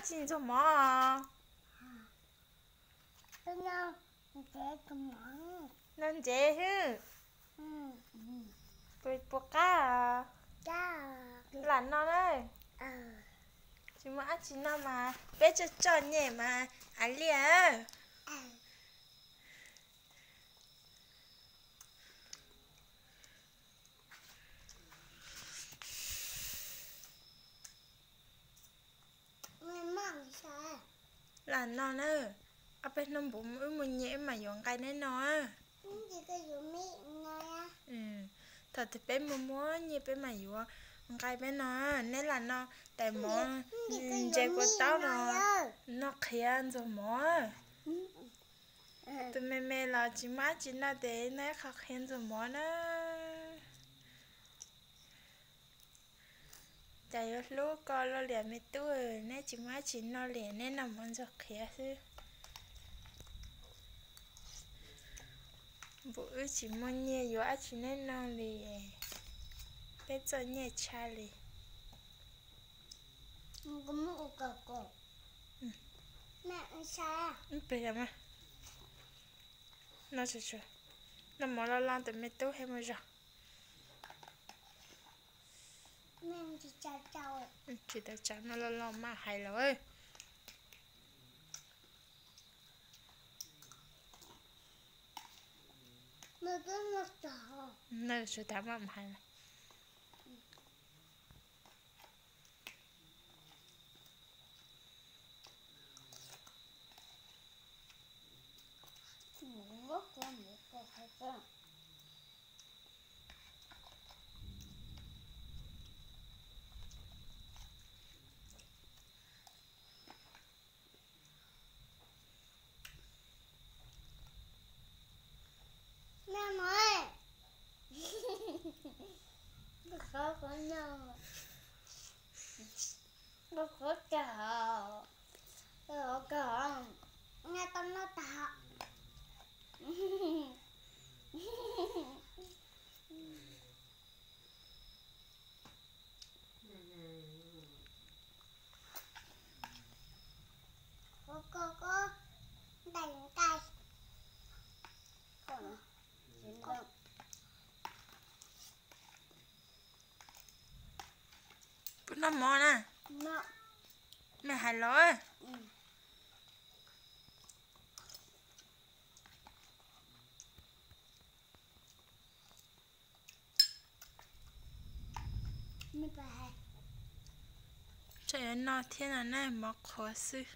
Tsis ntxuag mov. Noj ntsev xwb. Puas qab? Lam no na. Tsis muaj dab tsi noj mas peb tso tso nyem mas a liaj. Lam no na, ob peb hnub npus wb mus nyiag wb mam yuav nqaij neb no. Thaum twg peb mus muab nyiag peb mam yuav nqaij peb no. Neb lam no tais mov ntse kua taub no, noj qhiav ntxuag mov. Tus me me los tsis muaj dab tsi noj ces noj ib qho qhiav ntxuag mov na. Cas yuav hlub ko luaj li me tub, neb tsis muaj dab tsi noj li, neb noj mov ntxuag qhiav xwb. Npus wb tsis muaj nyiaj yuav dab tsi neb noj li, peb txom nyem tshaj li. Noj mov loj loj tus me tub thiaj muaj zog. Tsis tau tsav, noj loj loj maj hais lawm. Noj tsuag tas maj hais lawm. Noj tau noj tag. Kuv noj mov na. Mej hais los. Tseem yuav noj thiab no na, mov qhuav xwb.